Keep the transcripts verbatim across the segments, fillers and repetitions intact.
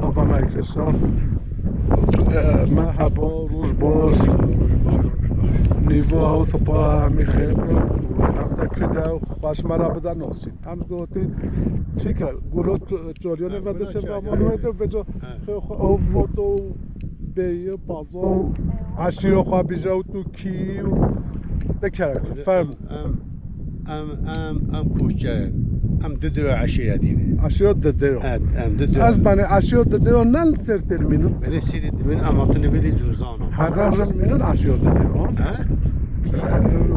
Ava me kesa. E, merhaba, roj baş. Nîva ew sipa hemî xêr bin. Hevde kide xweş me re bide nasî. Em gotin, çike, gulo ç-, çolyanê ve dişe ve manoyê de ve co-, xwe, xwe, ew moto bêyî, pazo, eşîro xwe bije û tu kî û de kerek, fermo. Em, em, em, em koçer in. Em Didiro eşîretî ne. Eşîra Didiro. Evet, em Didiro. Ez bane eşîra Didiro ne li ser termînin. Beni siri dimin ama tını bili duzano. Hezar jil mînin eşîra Didiro. Ha?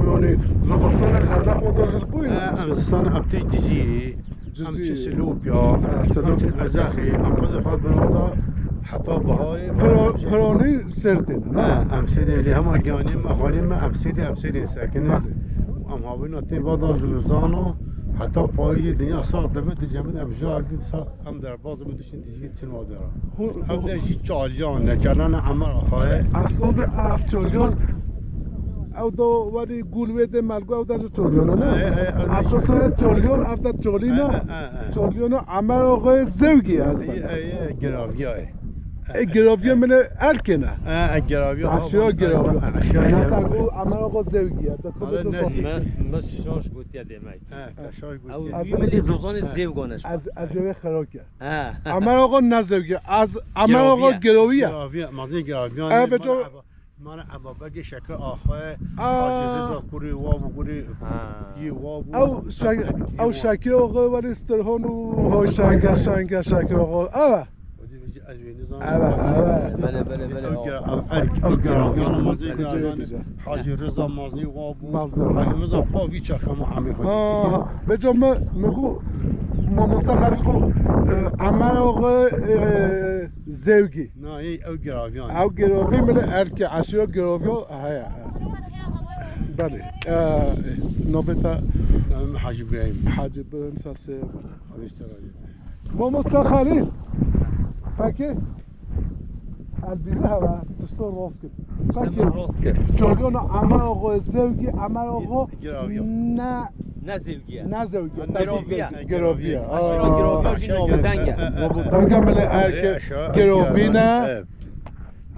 Yani zivistanê hezar oda jil bûyî. Ha, em zistan aptê Cizîrî. Em çi Cizîrî. Silopya, ha, em çi Silopya. Ezaxê, em xwe xwe bin oda heta biharê. Piro-, pironî ser têne, ne? Ha, em sêdê lê hema giyanê me, xalê me, em sêdê, em sêdê sekine. Belê. Em havîna tê vada zuzano, heta payîzê dinya sax dibe, dicemid em jar din sax, em derbaz dibe, dişin dijî çin wa dera. Hû-, ev de jî çalyan, neçerana Emer Axayê. Aslında ev çalyan, ew da werî gul wê de melgu, ew da jî çalyan, ne? He, he, ew da jî. Esas çalyan, ev da çalîna. He, he, he, he. Çalyana Emer Axayê Zewgî ez. Ey, ey, ey, giraviya ye. E, giraviya min e erkê ne. He, e, giraviya. Aşiya giraviya. Aşiya giraviya. Neta ku Emer Axa Zewgî ye. Te xwe çi safî. Me, me şaş gotiye demek. He, şaş gotiye. Ew wî milî zozanê zêv gane. Ez, ez ê wê xerok e. He. Emer Axa ne Zewgî. Ez, Emer Axa giroviye. Giroviye, mazê giroviye. Evet, o. Mane Eba Begê Şekir Axa, Hacî Reza kurê wa bû, kurê yê wa bû. Ew Şek-, ew Şekir Axa welî Stirhon û Hoşenge, Şenge Şekir Axa. Ewa. Evet, evet. Bele, bele, bele. Ew gera-, ew erk, ew gera-, yanî mazê gera-, yanî Hacî Reza mazî wa bû. Hacî Reza pa vî çaxa ma amê xwe. Ha, ha. Beca me, me gu, mamosta Xelîl gu, e, Emer Axa, e, Zewgî. Na, ey, ew giraviyan. Ew giravî min e erkê, eşiya giraviya heye. Belê. E, navê te? Navê min Hacî Îbrahîm. Hacî Îbrahîm, sasê. Mamosta Xelîl. Peki. El bizi heve, tişto rast kir. Peki. Rast kir. Çolyona Emer Axa Zewgî, Emer Axa Giraviya. Ne Ne zevgiye. Ne zevgiye. Giroviye. Giroviye. Aşira giroviye jî navbeng e. Navbeng e, mele erke girovîne.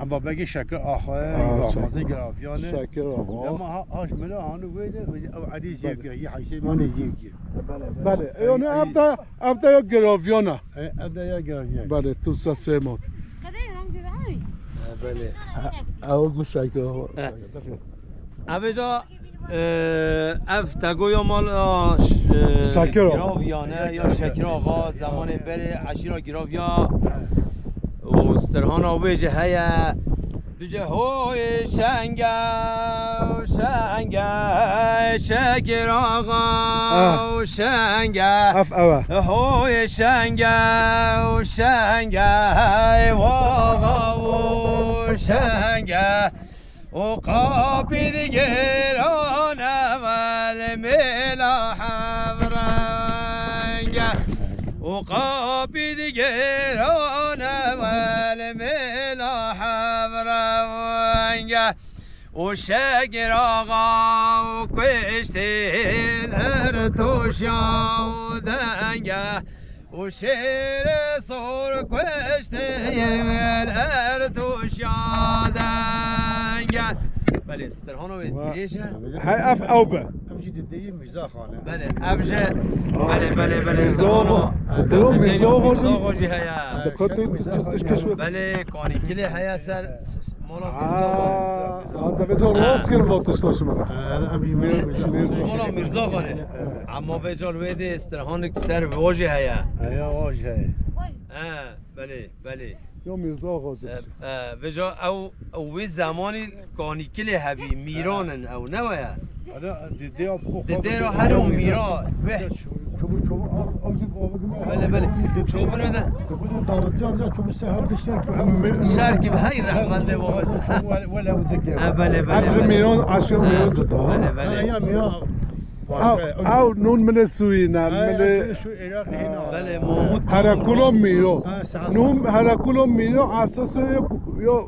Ama belki Şakir Axa, Ramazan giraviyane. Şakir Axa. Ama ha, aş mele hanı wede, ev Elî zevgiye, yi Hüseyin mane zevgiye. Bale, yani evde, evde ya giraviyana. Evde ya giraviyane. Bale, tu sa semot. Bale. Ew gu Şakir Axa. Ev da Ev tegoya mala, e, Şakir Axa. Giraviyane ya Şakir Axa, zemanê berê eşîra Giraviya û stirhana wê jî heye. Dije hoy şenge, şenge, Şakir Axa, şenge. Ev ew e. Hoy şenge, şenge, waxa û şenge. û qapî digirane vel mêla hevrenge. Û qapî digirane vel mêla hevrenge. Û Şekir Axa û kuştî her tuşya û denge. û şêrê sor kuştê her tuşya denge. Belê, stirhano wê dirêj e. Hey, ev ew be. Em jî dideyî Mîrza Xan e. Belê, ev jî, belê, belê, belê, Mîrza stirhano. Xan. Dilo Mîrza Xan jî. Mîrza Xan jî heye. Dikkat et, tu, tu, tu, keşfet. Belê, kanîkilê heye ser. Mola Mîrza Xan. Aa, anda ve zor rast kir bu tişta şima. Aa, em bir Mîrza Xan. Mola Mîrza Xan e. Ama ve cal wê de stirhanik ser vojê heye. Eya vojê heye. He, belê, belê. Yo Mîrza Xan. E, e, veja ew, ew wê zemanî kanîkilê hebî, mîran in ew, ne waya? Ana, didê ya xwe. Didê ra her o mîra. Ve. Çabuk, çabuk, al, al, al, al. Belê, belê. Çabuk ne de. Çabuk ne darıtacağım ya, çabuk seher de şer ki. Şer ki, hey, rahmende baba. Çabuk, wele, wele, bu dike. Ha, belê, belê, belê. Hepsi mîran, aşağı mîran tutar. Belê, belê. Ha, ya mîran. Ew, ew nûn milê Sûrî ne, milê Sûrî, Iraqî hîna. Belê, Mahmud. Herakula mîro. Ha, saet. Nûn herakula mîro, esas yo, yo,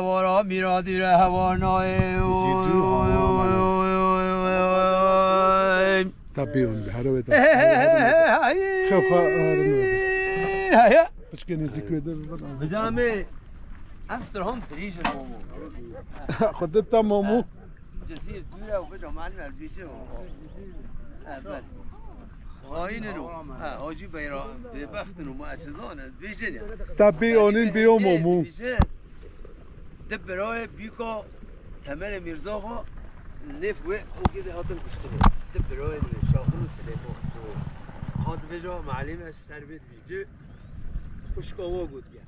hewara mîra dîre hewa nayê. Zî dû haya mano. Tapî hûn bi herwe de. Xew xwe arim. Heye. Piçkê nêzîk wê de bibin. Bicamê, ev strahom dirêj in momo. Xwe de ta momo. Cezîr dûr e û bica malî me dibêjin. Xayîn in û. Ha, hacî beyra bêbext in û ma ez zanin dibêjin ya. Te bê anîn bê o momo. Dibêjin. Di birayê bîka Temerê Mîrzaxa nêf wê û gidê hatin kuştinê. Di birayên wê Şaxin û Silêman. Ha dibêja malî me ji ser bê dibêje. Xwişka wa gotiye.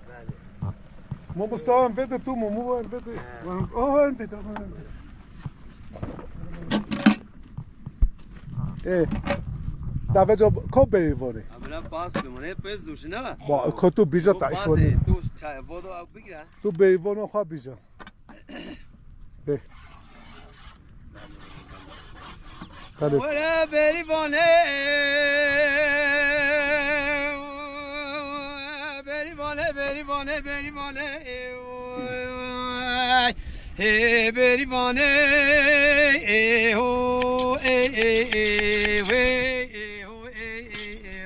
Belê. Mamosta, em vê de tu, Momo, em vê de. He. Aha, em vê de, aha, em vê de. Ê, daveca ka bêrîvanê. Em bira pas bimane, pes duşine. Ba, ka tu bîja ta iş pasê, tu çay, vodo ew bigre. Tu bêrîvana xwe bîja. Ê. Were berîvanê, berîvanê, berîvanê, berîvanê, ê, berîvanê, ê, ho, ê, ê, ê, wê, ê, ho, ê, ê, ê,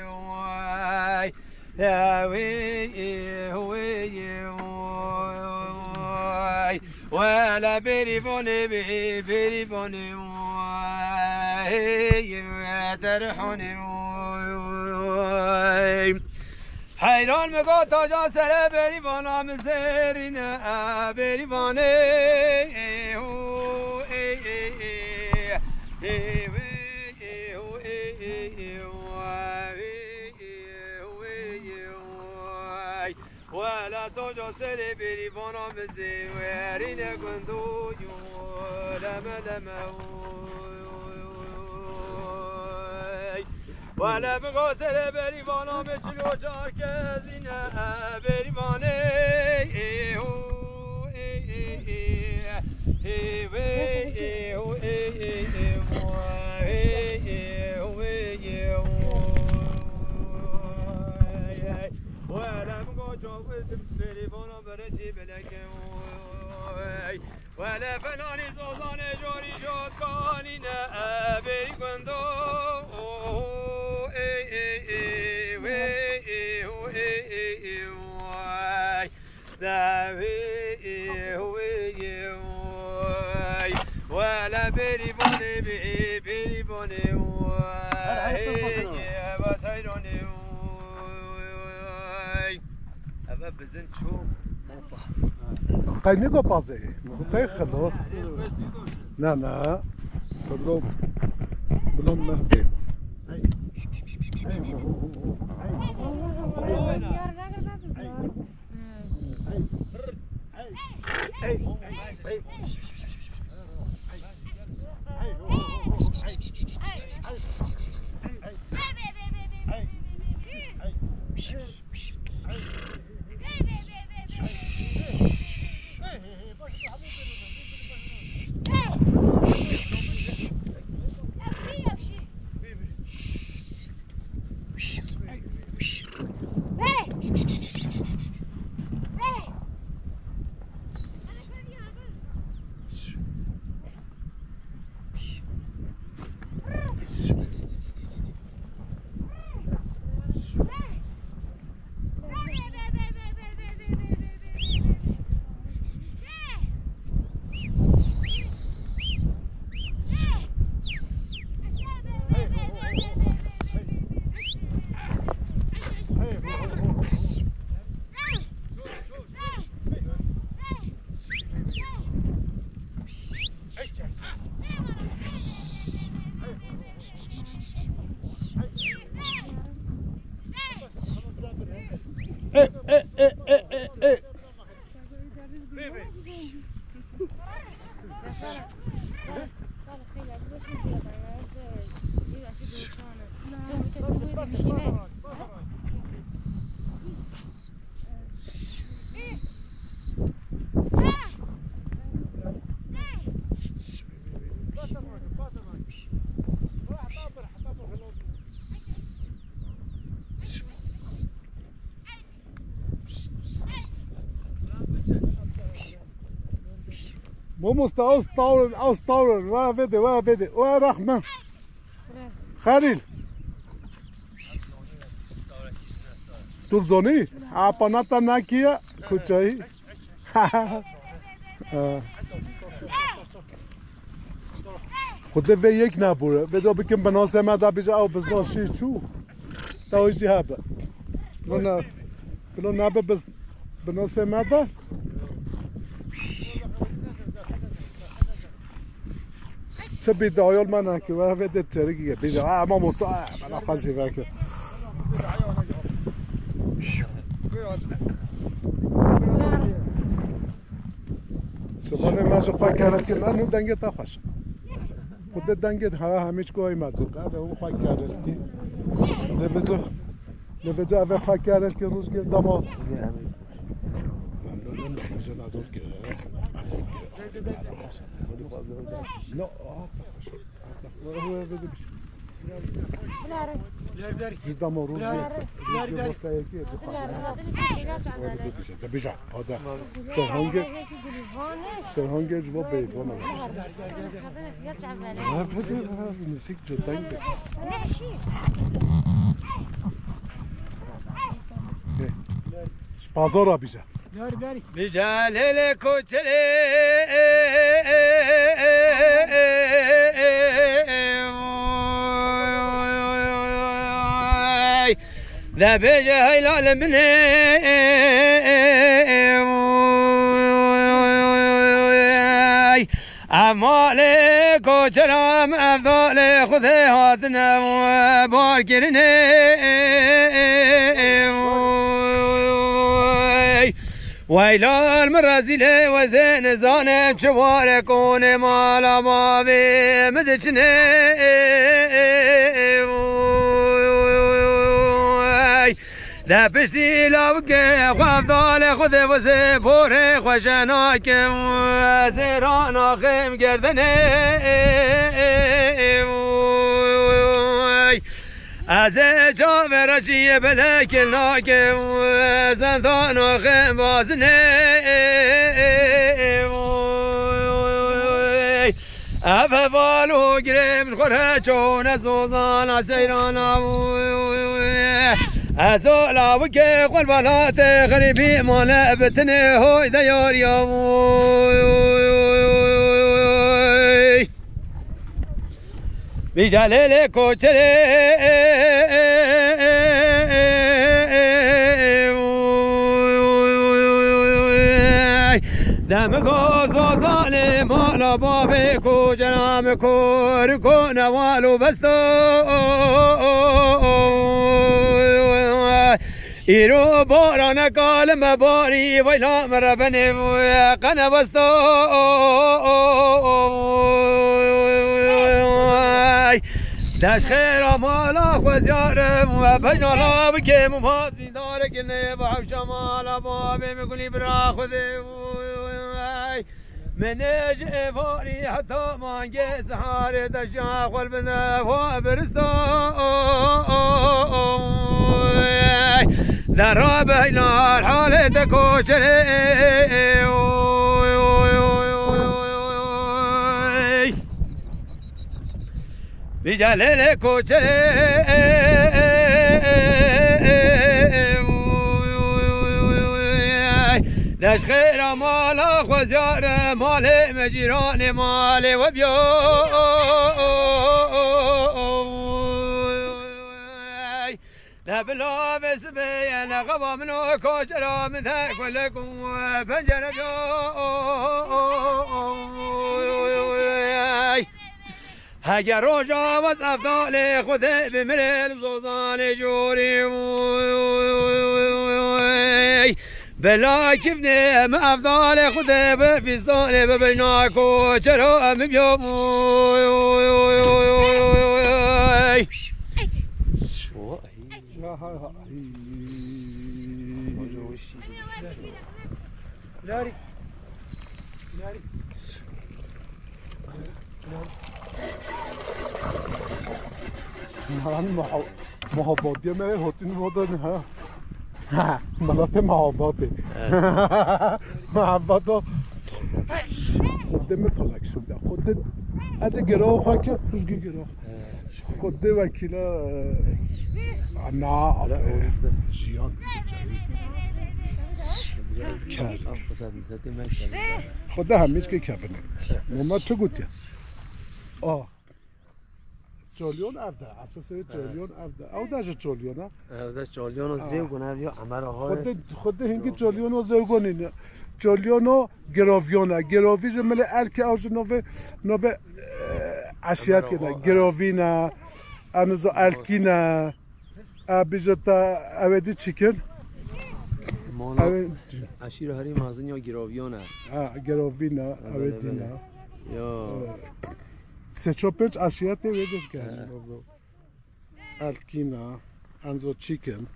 wê. Ewê, ê, ho, ê, ê, oy. Wele berîvanê bê, berîvanê, oy. Ê, ê, derhonê, oy. Heyran mi got taca sere berîvana mi zêrîne, e, berîvanê, ê, ho, ê, ê, ê. Ê, wê, ê, ho, ê, ê, ê, oy. Wele toca serê berîvana min zê werîne gundo yo leme leme oy. Wele biga serê berîvana min çilo çar kezîne berîvanê ê ho ê ê ê ê wê ê ho ê ê ê wê ê ho ê ê ho. Wele min got çawitim berîvana berê çê beleke oy. Wele fenanî zozanê jorî jot kanîne e berî gundo. Ê, ê, ê, Bêrîvanê bê, bêrîvanê wê, hêyê eva seyranê wê. Eve bizin çû mopaz. Qey nêgo pazê? Qey xilos? Ne, ne. Bilo, bilo mehbê. Mamoste, ew stawir, ew stawir, we vêde, we vêde, we rexme. Xelîl. Tu zonî? Apanata nakiye, kuçayî. Xwedê vê yek nebûre. Vêca bikin binasê me de bije ew bizna şî çû. Te wî jî hebe. Bina, bina nebe biz, binasê me de. Çi bî dayol me neke, we vê de çerikî bîje. A, mamosta, a, bela xwe jî veke. Sibanê me ji xwe kerek kir, eno dengê te xweş. Xwedê dengê ha hemî çikoyê me zû. Gade û xwe kerek kir. Lê vêca, lê vêca eve xwe kerek kir, rûz kir, dema. Ji dema rû. Dibêje, dibêje, hada. Sterhangê, sterhangê ji bo bêvana. Nêzîk coteng be. Ji pazara bîje. Bîje lêlê koçerê. Dibêje heyla li min ê. Ev malê koçeran, ev dalê Xwedê hatine bar kirine. Weylal min rezîlê wezê, nizanim çi ware konê mala bavê min diçine. De piştî lawikê xwe, dalê Xwedê wezê, borê xwe jena kim, ez ê ranaxim gerdinê. Ez ê çavê re jiyê belekê nakim, zendana xim bazinê. Ev heval û girê min xwe re çone zozana seyrana. Ez o lawikê xwe li welatê xerîbî mane bitine hoy de yariya. Bi Celêlê koçerê demigo zozanê mala bavê koçera min kor ko newal û besto. Îro baraneka li me barî, weyla min re benê qene westa. Dest xêra mala xwe ziyarim, we pejna la bikêm û ma dîndarek ne bi hewşa mala bavê min gulî bira Xwedê. Min ê ji êvarî heta mangê siharê deşa xwe li bin xwe birista. Dera beynar halê te koçerê. Bi Celêlê koçerê. Leşxêra mala xwe ziyare, malê me cîranê malê we biyo. Ne bila vê sibê ye, ne xeba min o koçera min te kulek û pencere biyo. Hege roja wez evdalê Xwedê bimirê li zozanê jorî. Bila kifnê min evdalê Xwedê bi fîstanê bi bejna koçero min biyo. Larî. Larî. Lan muha-, muhabbatiye me hotin moda ne ha. Ha, malate muhabbati. Evet. Muhabbata. Xwedê me tozak şunda. Xwedê ez gero xwake, tuz gero. Xwedê wekîla, e, ana, jiyan. Ker. Xwedê hemî ke kevin e. Normal tu gotiye. A. Çolyon ev de. Esasê çolyon ev de. Ew de ji çolyon e. Ev de çolyon o zêw gun ev ya Emera ha. Xwedê, xwedê hingî çolyon o zêw gun ne. Çolyon o Girovyon e. Girovî ji milê Elkî ew ji nove, nove, e, eşiyet kine. Girovî ne. Enizo Elkî ne. E, bijeta ew ê dî çi kin? Mona eşîra herî mezin ya Girovyon e. Ha, Girovî ne, ew ê dî ne. Ya. E, sê çar pênc eşiyetê wê dî kin. He. Elkî ne, enizo çi kin?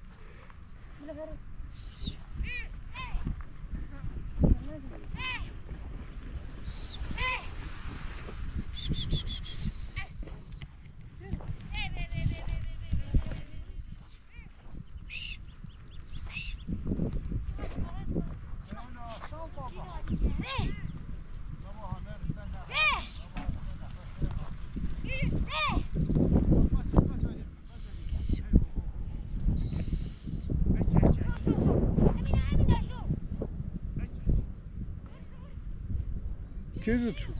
Kê ji çû?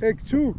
Ek çû?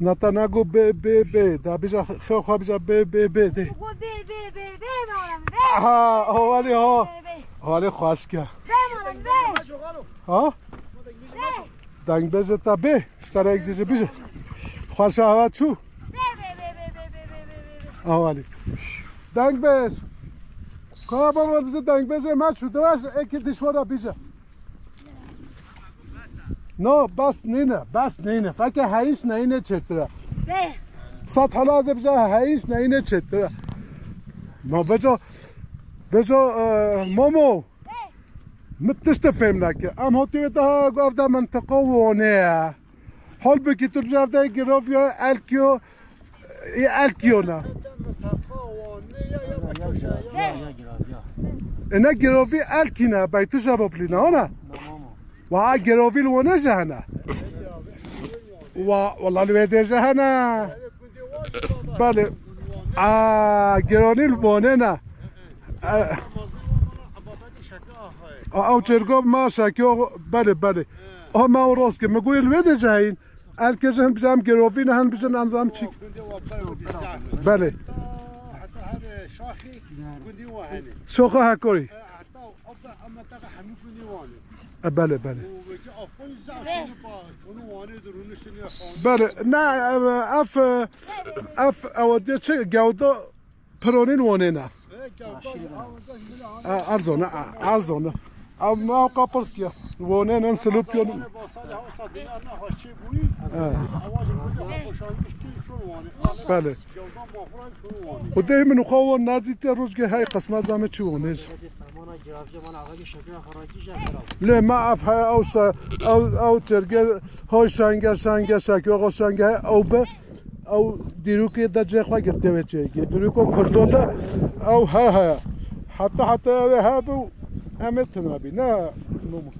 Nata nago bê, bê, bê. Da bija xew xwe bija bê, bê, bê, de. Go bê, bê, bê, bê, malam, bê. Aha, o walî, ha. Bê, bê. Walî xweşke. Bê, malam, bê. Ha? Bê. Dengbêjê te bê. Ji te re yek dî jî bije. Xweşa hewa çû. Bê, bê, bê. Ha, walî. Dengbêj. Ka baba bize dengbêjê me çû. Dewa ekî dişwara bije. No, bes nîne, bes nîne. Feke heyîş neyîne çêtir e. Bê. Sed hela ez ê bije heyîş neyîne çêtir e. No, beco, beco, e, Momo. Bê. Min tişt fêm neke. Em hotî wê daha ev de mintiqa Wanê ye. Halbûkî tu ji ev de giroviyo, elkiyo, ê elkiyo ne. Ê ne girovî elkî ne, bey tu jabo bilî ne, ana? Wa girovî li Wanê jî hene. Wa, wala li wê dê jî hene. Belê. A, gironî li Wanê ne. E, a, ew çirgo ma şekiyo, belê, belê. O me ew rost kir. Min goyê li wê dê jî heyîn. Elkê jî hin bijî em girovî ne, hin bijîn em zam çîk. Belê. Heta her şaxî gundî wa hene. Şoxa Hekorî. E, heta ev, ev mentaqa hemî gundî wan e. E, belê, belê. Û wekî Afganî zaf çûnû pa, çûnû Wanê de rûniştine xan. Belê, ne, ev, ev, ev, ew diye çi, gewda pironîn Wanê ne. E, gewda, ew da jî bile E, erzone, e, erzone. Ev me ew kapirskiye. Wanê ne, Silopyon. Basane, basane, ha, sa dinya ne haçê bûyî. E. Awacı burada boşalmış ki, çûn Wanê. Belê. Yoldan Bafra, çûn Wanê. Û dê min xwe wan nedîtiye, rojgê hey qismet da me çi Wanê. Lê me ev heye ew se, ew, ew çerge, hoy şenge, şenge, şeke, xwe şenge heye ew be. Ew dîrokê de cê xwe girtê wê çêkê. Dîroko Kurdo de ew her heye. Heta, heta ew ê hebû, em ê tune bî. Ne, Momo.